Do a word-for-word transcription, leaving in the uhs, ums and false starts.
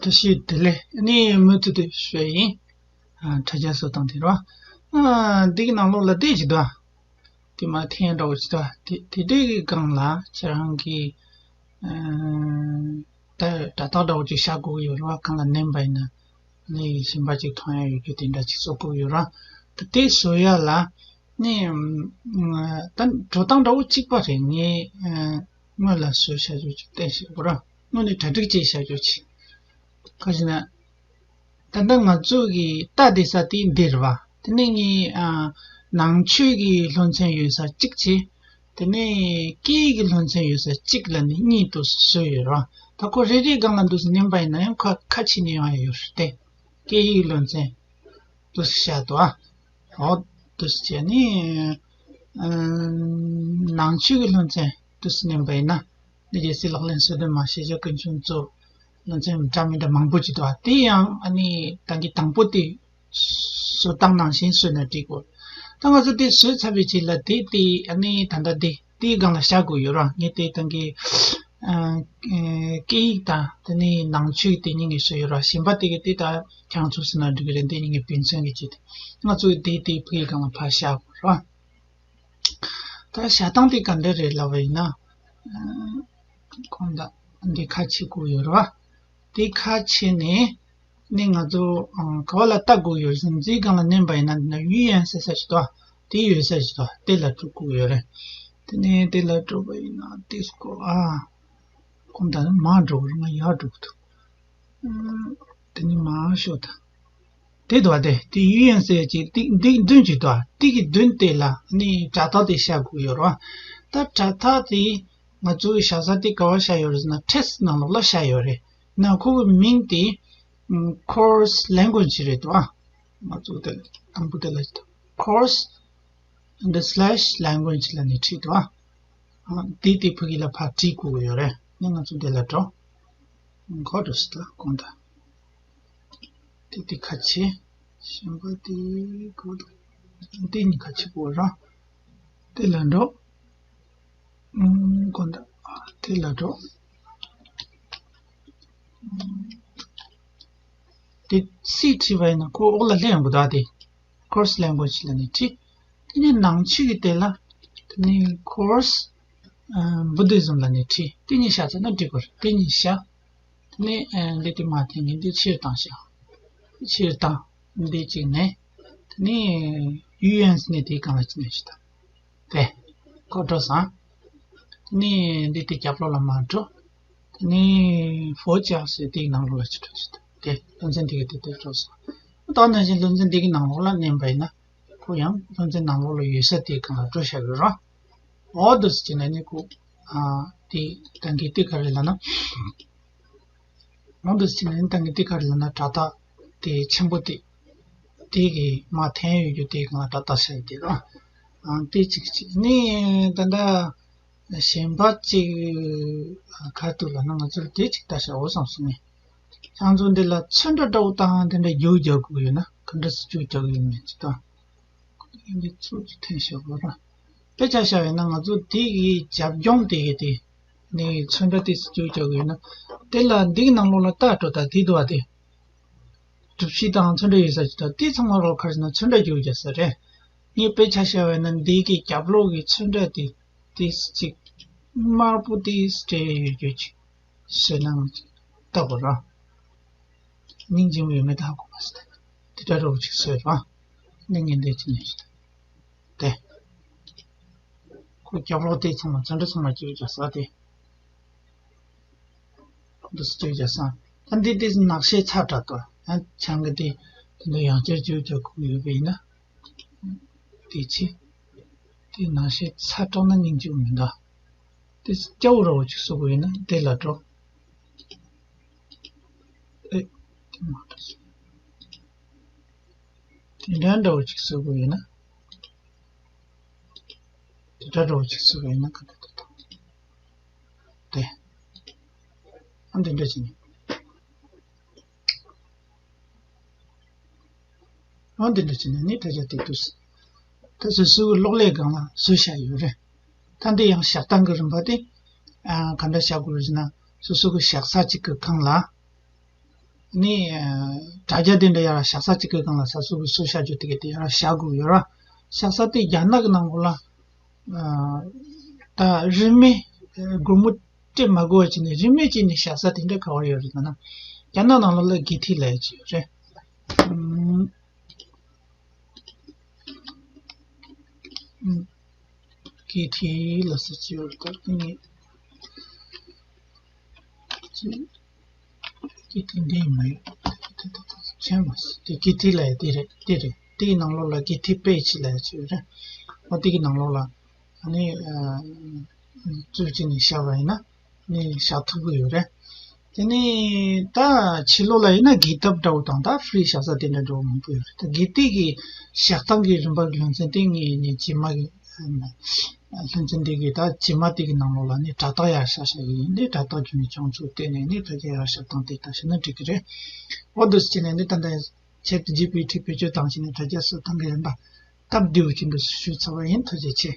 བཀྲ་ཤིས་བདེ་ལེགས། ཨ་ནི་མུ་མཐུད་དུ་ཞུ་ཡ་ཡིན། ཨ། དྲ་རྒྱ་བཟོ་སྟངས་དེ་རེད་བ། ཨ། འདི་གི་ནང་ལོགས་ལ་དེ་ཅིག་འདུག་དེ་མ་འཐེན་འདྲ་བོ་ཅིག་འདུག་དེ་དེ་འདྲའི་གི་སྒང་ལ་ཁྱེད་རང་གི། ཨ། ད་དྲ་ཐག་འདྲ་བོ་ཅིག་བཞག་དགོས་ཀྱི་ཡོད་རེད་བ། གང་ལ་མནན་པ་ཡིན་ན་ནི་གཞན་པ་ཅིག་མཐོང་ཡ་ཡོད་རྒྱུ་དེ་འདྲ་ཅིག་བཟོ་དགོས་ཀྱི་ཡོད་རེད་བ། ད་དེ་བཟོ་ཡ་ལ་ནི། ཨ། ད་འགྲོ་སྟངས་འདྲ་བོ་གཅིག་པ་རེད། ངས། ཨ། སྔོན་ལ་བཟོས་བཞག་རྒྱུ་ཅིག་བསྟན་ཞིག་གོ་ར། དངོས་གནས་གྲ་སྒྲིག་བྱས་བཞག་རྒྱུ་ཅིག་ག་ཞིག་ན། ད་ལྟ་ང་ཚོ་གི་ལྟ་བསྡད་ས་དེ་འདི་རེད་བ། དེ་ནས་ངས། ཨ། ནང་ཆོས་ཀྱི་སློབ་ཚན་ཡོད་ས་གཅིག་བྱས། དེ་ནས་སྐད་ཡིག་གི་སློབ་ཚན་ཡོད་ས་གཅིག་ལ་ནི་གཉིས་འདུག་སེ་བཟོས་ཡོད་རེད་བ། ད་ཁོ་རེ་རེའི་སྒང་ལ་འདུག་སེ་མནན་པ་ཡིན་ན་ཡང་ཁ་ཁ་ཕྱེ་ནས་ཡོང་ཡ་ཡོད་རེད་དེ། སྐད་ཡིག་སློབ་ཚན་འདུག་སེ་བཞག་འདུག་ཨ། འོ། འདུག་སེ་བྱས་ནས། ཨ། ནང་ཆོས་ཀྱི་སློབ་ཚན་འདུག་སེ་མནན་པ་ཡིན་ན། འདི་རྒྱལ་སྲས་ལག་ལེན་སོ་བདུན་མ་ཤེས་བྱ་ཀུན་འབྱུང་གཙོ། སློབ་ཚན་འདྲ་མི་འདྲ་མང་པོ་ཅིག་འདུག་ཨ། དེ་ཡང་ཨ་ནི་ད་གིན་དང་པོ་དེ་བཟོ་སྟངས་ནང་བཞིན་བཟོས་ན་འགྲིག་གོ། ད་ང་ཚོ་དེ་བཟོས་ཚར་བའི་རྗེས་ལ་དེ་དེ་ཨ་ནི་ད་ལྟ་དེ་དེའི་སྒང་ལ་བཞག་དགོས་ཡོད་ར། ངས་དེ་ད་གིན། ཨ། སྐད་ཡིག་དང་དེ་ནས་ནང་ཆོས་དེ་གཉིས་ཀྱི་བཟོས་ཡོད་ར། གཞན་པ་དེ་གི་དེ་ད་ཁྱེད་རང་ཚོ་བཟོས་ན་འགྲིག་གི་རེད། དེ་གཉིས་ཀྱི་ཕན་ཚུན་གྱི་ཆེད་དུ་ང་ཚོས་དེ་དེ་ཕ་གིའི་སྒང་ལ་ཕར་བཞག་དགོས་ར། ད་བཞག་སྟངས་དེ་ག་འདྲ་རེད་ལབ་པ་ཡིན་ན། ཨ། གོང་ད་འདི་ཁ་ཕྱེ་དགོས་ཡོད་རེད་བ། འདི་ཁ་ཕྱེ་ནས་ནི་ང་ཚོ། ཨ། ག་བ་ལ་ལྟ་དགོས་ཡོད་ཟེར་ན་འདིའི་སྒང་ལ་མནན་པ་ཡིན་ན་འདི་ན་ཡུ་ཨེན་ཟེར་ས་ཞིག་འདུག་དེ་ཡོད་ས་ཞིག་འདུག་དེ་ལ་འགྲོ་དགོས་ཡོད་རེད། དེ་ནས་དེ་ལ་འགྲོ་བ་ཡིན་ན་དེ་སྐོར། ཨ། གོང་ད་ནི་མར་འགྲོ་དགོས་རེད། ང་ཡར་འགྲོ་གི་འདུག་ཨ། དེ་ནི་མར་ཤོག་ད། དེ་འདུག་བ། དེ་དེ་ཡུ་ཨེན་ཟེར་ཡ་ཅིག་དེ་འདི་མདུན་ཅིག་འདུག་བ། དེ་གི་མདུན་དེ་ལ་ནི་དྲ་ཐག་དེ་བཞག་དགོས་ཡོད་རེད་བ། ད་དྲ་ཐག་དེ་ང་ཚོའི་བཞག་ས་དེ་ག་བ་བཞག་ཡོད་རེད་ཟེར་ན་ཊེསི་ནང་ལོགས་ལ་བཞག་ཡོད་རེད། ན་ཁོ་གི་མིང་དེ་ཨམ། ཀོར་སི་ལེང་གུ་ཨེཇ་རེད་འདུག་བ། ང་ཚོ་དེ་དང་པོ་དེ་ལ་ཀོར་སི་འདི་སི་ལེཤ་ལེང་གུ་ཨེཇ་ལ་ནི་བྲིས་འདུག་བ། ཨ། དེ་དེ་ཕ་གི་ལ་ཕར་བྲིས་དགོས་ཀྱི་ཡོད་རེད། ནི་ང་ཚོ་འདི་ལ་འགྲོ། འགོ་འགྲོ་སྲིད་ད་གོང་ད། དེ་དེ་ཁ་ཕྱེ། གཞན་པ་དེ་གོ་དང་། དེ་གཉིས་ཁ་ཕྱེ་དགོས་ར། དེ་ལ་འགྲོ། ཨུམ། གོང་ད། དེ་ལ་འགྲོ། དེ་སི་བྲིས་པ་ཡིན་ན་ཁོ་འོག་ལ་སླེབས་ཡོང་གི་འདུག་ཨ། དེ་ཀོར་སི་ལེང་གུ་ཨེཇ་ལ་ནི་བྲིས། དེ་ནས་ནང་ཆོས་ཀྱི་དེ་ལ་དེ་ནས་ཀོར་སི། ཨ། བུ་དྷི་ཛིམ་ལ་ནི་བྲིས། དེ་གཉིས་བཞག་ཚར་ན་འགྲིག་གི་རེད། དེ་གཉིས་བཞག་དེ་ནས། ཨ། འདི་དེ་མར་འཐེན། ངས་འདི་ཕྱིར་བཏང་བཞག་ཕྱིར་བཏང་། འདི་གཅིག་ནས་དེ་ནས་ཡུ་ཨེན་ཟེར་ནས་དེའི་སྒང་ལ་གཅིག་ནས་ཕྱིར་བཏང་། དེ་ཁོ་འགྲོ་སོང་། དེ་ནས་འདི་དེ་རྒྱབ་ལོགས་ལ་མར་འགྲོ། དེ་ནས་ཕོ་ཅག་ཟེར་དེའི་ནང་ལོགས་ལ་ཕྱིར་འགྲོ་ཟེར། དེ་སློབ་ཚན་དེ་གི་དེ་དེ་འགྲོ་སོང་། ད་ནང་བཞིན་སློབ་ཚན་དེ་གི་ནང་ལོགས་ལ་མནན་པ་ཡིན་ན་ཁོ་ཡང་སློབ་ཚན་ནང་ལོགས་ལ་ཡོད་ས་དེའི་སྒང་ལ་འགྲོ་བཞག་ཡོད་ར། འོ་འདུག་སེ་བྱས་ནས་ནི་ཁོ། ཨ། དེ་ད་གིན་དེ་ག་རེ་ལབ་ན། འོ་འདུག་སེ་བྱས་ནས་ནི་ད་གིན་དེ་ག་རེ་ལབ་ན་དྲ་ཐག་དེ་ཆེན་པོ་དེ། དེ་གི་མར་འཐེན་ཡོད་རྒྱུ་དེ་གང་ལ་དྲ་ཐག་བྱས་དེ་ར། ཨ། དེ་གཅིག་གཅིག་ནི་ད་ལྟ་གཞན་པ་གཅིག་ག་འདུག་ལབ་ན་ང་ཚོར་དེ་གཅིག་ལྟ་བྱ་འོ་བསམ་སོང་ངས། ཁྱེད་ཚོ་འདི་ལ་ཚོན་ཁྲ་འདྲ་བོ་དང་དེ་འདྲ་རྒྱུག་རྒྱག་དགོས་ཡོད་ན་ག་འདྲ་སེ་རྒྱུག་རྒྱག་གི་ཡོད་མེད་ཅིག་དང་། འདི་ཚོ་ཅིག་འཐེན་བཞག་དགོས་ར། དཔེ་ཆ་བཞག་ཡོད་ན་ང་ཚོ་དེ་གི་རྒྱབ་ལྗོངས་དེ་གི་དེ་ནས་ཚོན་ཁྲ་དེ་ཚོ་རྒྱུག་རྒྱག་གི་ཡོད་ན། དེ་ལ་འདི་གི་ནང་ལོགས་ལ་ལྟ་འགྲོ། ད་དེ་འདུག་བ། དེ་གྲུ་བཞི་དང་ཚོན་ཁྲ་ཡོད་ས་ཅིག་དང་། དེ་ཚང་མ་རོགས་ག་རེ་ཟེར་ན་ཚོན་ཁྲ་རྒྱུག་རྒྱག་ས་རེད། ངས་དཔེ་ཆ་བཞག་པ་ཡིན་ན་འདི་གི་རྒྱབ་ལོགས་ཀྱི་ཚོན་ཁྲ་དེ་དེ་ཅིག་དམར་པོ་དེ་སྤྲས་ཡོད་རྒྱུ་ཅིག་བཟོས་ན་ལྟ་དགོས་ར། སྙིང་རྗེ་མོ་ཡོད་མེད་ཧ་གོ་མ་སོང་། དེ་འདྲ་འདྲ་བོ་ཅིག་བཟོས་ར། ནི་ངས་འདི་ཅི་ནས་ཞུ། དེ། ཁོ་རྒྱབ་ལོགས་དེ་ཚང་མ་ཚོན་ཁྲ་ཚང་མ་རྒྱུག་རྒྱག་ས་དེ། འདུག་སེ་རྒྱུག་རྒྱག་ས། ད་འདི་དེ་ནག་ཤས་ཚ་དྲགས་ཏོ། ཡང་ཆང་གི་དེ་དེ་འདྲ་ཡང་བསྐྱར་རྒྱུག་རྒྱག་དགོས་ཡོད་པ་ཡིན་ན། དེ་ཆེ། དེ་ནག་ཤས་ཚ་དྲགས་ན་སྙིང་རྗེ་མི་འདུག་དེ་སྐྱ་བོ་འདྲ་བོ་ཅིག་བཟོ་དགོས་ཡིན་ན་དེ་ལ་འགྲོ། ཨེ། དེ་མ་འགྲོ་སོང་། དེ་འདྲ་འདྲ་བོ་ཅིག་བཟོ་དགོས་ཡིན་ན། དེ་འདྲ་འདྲ་བོ་ཅིག་བཟོ་དགོས་ཡིན་ན་ག་འདྲ་འདྲ་དང་། དེ། ཨ། འདི་འདྲ་བྱས་ནས། ཨ། འདི་འདྲ་བྱས་ནས་ནི་དྲ་རྒྱ་དེ་འདུག་སེ། ད་སོ་སོའི་གློག་ཀླད་སྒང་ལ་བཟོས་བཞག་ཡོད་རེད། ད་འདི་ཡང་བཞག་སྟངས་ཀྱི་རིམ་པ་དེ། ཨ། ག་འདྲ་བཞག་དགོས་རེད་ཟེར་ན། སོ་སོ་གི་བཞག་ས་གཅིག་གི་སྒང་ལ། ནི་དྲ་རྒྱ་དེ་འདྲ་ཡར་བཞག་ས་གཅིག་གི་སྒང་ལ་ས་སུ་བུ་སུ་བཞག་རྒྱུ་དེ་གི་དེ་ཡར་བཞག་དགོས་ཡོད་ར། བཞག་ས་དེ་རྒྱ་ནག་གི་ནང་ལོགས་ལ་ད་རིན་མེད་སྒོར་མོ་སྤྲད་མ་དགོས་པ་བྱས་ནས་རིན་མེད་བྱས་ནས་བཞག་ས་དེ་འདྲ་ག་བར་ཡོད་རེད་ལབ་ན། རྒྱ་ནག་ནང་ལོགས་ལ་གི་ཐི་ལབ་ཡ་ཅིག་ཡོད་རེད། ཨམ། ཨམ། གི་ཐི་ལབ་ས་ཅིག་ཡོད་རེད། ད་དེ་ནི་ཅི། གི་ཐི་འདི་མ་ཡོད། གི་ཐི་ད་ད་ད་ཆེན་མ་སི་དེ་གི་ཐི་ལབ་ཡ་དེ་རེད། དེ་རེད། དེའི་ནང་ལོགས་ལ་གི་ཐི་པེ་ཇི་ལབ་ཡ་ཅིག་ཡོད་རེད། འོ་དེ་གི་ནང་ལོགས་ལ་ཨ་ནི་ཨ་བཙུགས་བྱས་ནས་བཞག་པ་ཡིན་ན་ནི་བཞག་ཐུབ་ཀྱི་ཡོད་རེད། དེ་ནས་ད་ཕྱི་ལོགས་ལ་ཡིན་ན་གི་ཐབ་འདྲ་བོ་དང་ད་ཧྥི་རི་བཞག་ས་དེ་འདྲ་འདྲ་བོ་མང་པོ་ཡོད་རེད། ད་གི་ཐི་གི་བཞག་སྟངས་ཀྱི་རིམ་པ་གི་ལུང་ཚན་དེ་ངས་ནི་རྗེས་མ་གི་ལྷུན་ཚན་འདི་གི་ད་རྗེས་མ་དེ་གི་ནང་ལོགས་ལ་ནི་དྲ་ཐག་ཡར་བཞག་བཞག་གི་ཡིན། ནི་དྲ་ཐག་བརྒྱུད་ནས་བྱུང་ཚུལ་བལྟས་ནས་ནི་དྲ་རྒྱ་ཡར་བཞག་སྟངས་དེ་ལྟ་ཤེས་ན་འགྲིག་གི་རེད། འོ་འདུག་སེ་བྱས་ནས་ནི་ད་ལྟ་ཆེད་དུ་ཇི་པི་ཊི་བེད་སྤྱོད་བཏང་བྱས་ནས་དྲ་རྒྱ་གསོ་སྟངས་ཀྱི་རིམ་པ་སྟབས་བདེ་བོ་ཅིག་འདུག་སེ་ཞུས་ཚར་བ་ཡིན། ཐུགས་རྗེ་ཆེ།